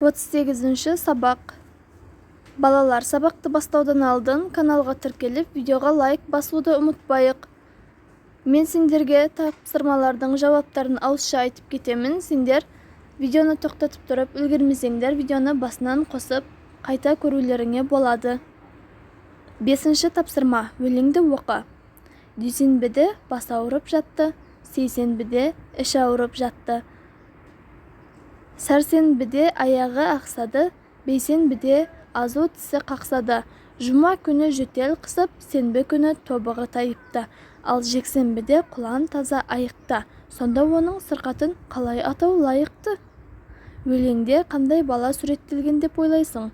38 сабақ. Балалар, сабақты бастаудан алдын каналға тіркеліп, видеоға лайк басуды ұмытпайық. Мен сендерге тапсырмалардың жауаптарын ауызша айтып кетемін. Сендер видеоны тоқтатып тұрып, үлгермесеңдер, видеоны басынан қосып, қайта көрулеріңе болады. 5 тапсырма. Өлеңді оқы. Дүйсенбіде бас ауырып жатты, сейсенбіде іш ауырып жатты. Сәрсенбіде аяғы ақсады, бейсенбіде азу тісі қақсады. Жұма күні жөтел қысып, сенбі күні тобығы тайыпты. Ал жексенбіде құлан таза айықты. Сонда оның сырқатын қалай атау лайықты? Өлеңде қандай бала суреттелген деп ойлайсың?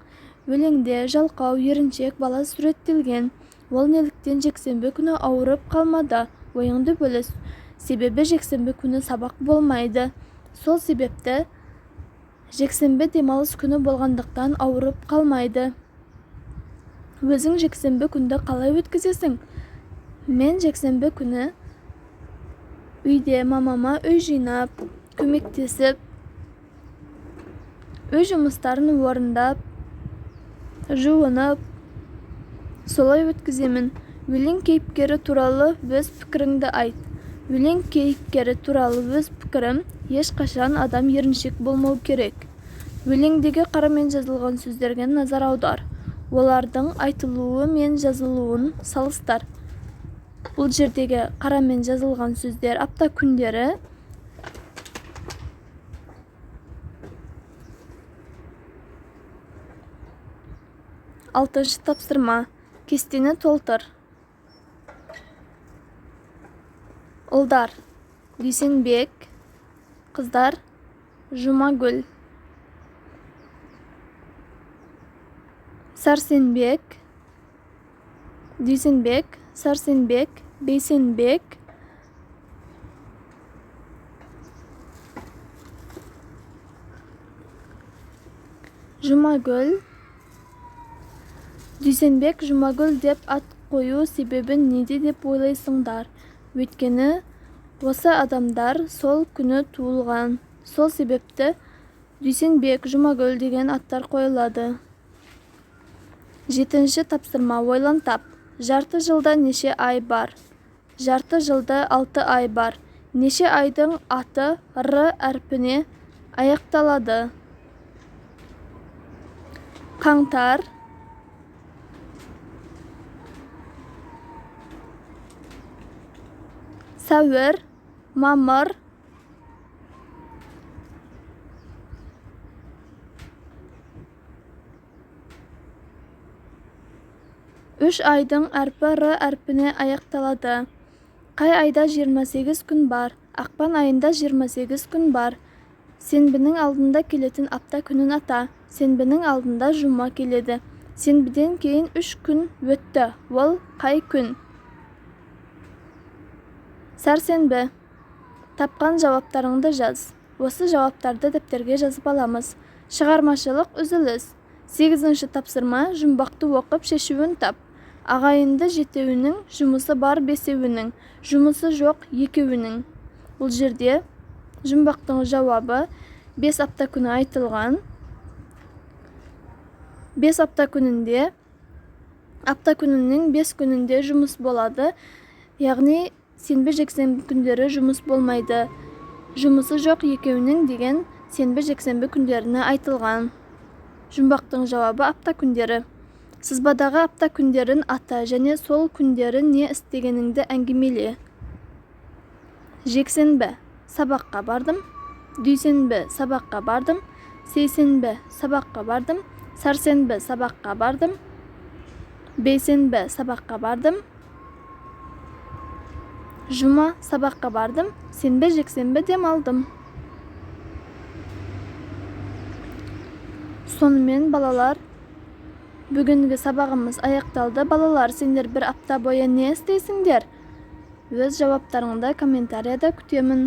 Өлеңде жалқау, еріншек бала суреттелген. Ол неліктен жексенбі күні ауырып қалмады? Ойыңды бөліс. Себебі жексенбі күні сабақ болмайды. Сол себепті жексенбі демалыс күні болғандықтан ауырып қалмайды. Өзің жексенбі күнді қалай өткізесің? Мен жексенбі күні үйде мамама үй жинап, көмектесіп, үй жұмыстарын орындап, жуынып, солай өткіземін. Өлең кейіпкері туралы өз пікіріңді айт. Өлең кейіпкері туралы өз пікірім: ешқашан адам еріншек болмау керек. Өлеңдегі қарамен жазылған сөздерге назар аудар. Олардың айтылуы мен жазылуын салыстыр. Бұл жердегі қарамен жазылған сөздер апта күндері. 6 тапсырма. Кестені толтыр. Ұлдар: Дүйсенбек, қыздар: Жұмагүл. Сәрсенбек, Дүйсенбек, Сәрсенбек, Бейсенбек. Жұмагүл. Дүйсенбек, Жұмагүл деп ат қою себебі неде деп ойлайсыңдар? Өйткені осы адамдар сол күні туылған. Сол себепті Дүйсенбек, Жұмагүл деген аттар қойылады. 7 тапсырма. Ойлан тап. Жарты жылда неше ай бар? Жарты жылда 6 ай бар. Неше айдың аты Р әрпіне аяқталады? Қаңтар, сәуір, мамыр, 3 айдың әрпі Р әрпіне аяқталады. Қай айда 28 күн бар? Ақпан айында 28 күн бар. Сенбінің алдында келетін апта күнін ата. Сенбінің алдында жұма келеді. Сенбіден кейін 3 күн өтті. Ол қай күн? Сәрсенбі. Тапқан жауаптарыңды жаз. Осы жауаптарды дәптерге жазып аламыз. Шығармашылық үзіліс. 8 тапсырма. Жұмбақты оқып шешуін тап. Ағайынды жетеуінің, жұмысы бар бесеуінің, жұмысы жоқ екеуінің. Бұл жерде жұмбақтың жауабы 5 апта күні айтылған. 5 апта күнінде, апта күнінің 5 күнінде жұмыс болады. Яғни сенбі, жексенбі күндері жұмыс болмайды. Жұмысы жоқ екеуінің деген сенбі, жексенбі күндеріне айтылған. Жұмбақтың жауабы апта күндері. Сызбадағы апта күндерін ата және сол күндері не істегеніңді әңгімеле. Жексенбі сабаққа бардым, дүйсенбі сабаққа бардым, сейсенбі сабаққа бардым, сәрсенбі сабаққа бардым, бейсенбі сабаққа бардым, жұма сабаққа бардым, сенбі, жексенбі демалдым. Сонымен, балалар, бүгінгі сабағымыз аяқталды. Балалар, сендер бір апта бойы не істейсіңдер? Өз жауаптарыңды комментарияда күтемін.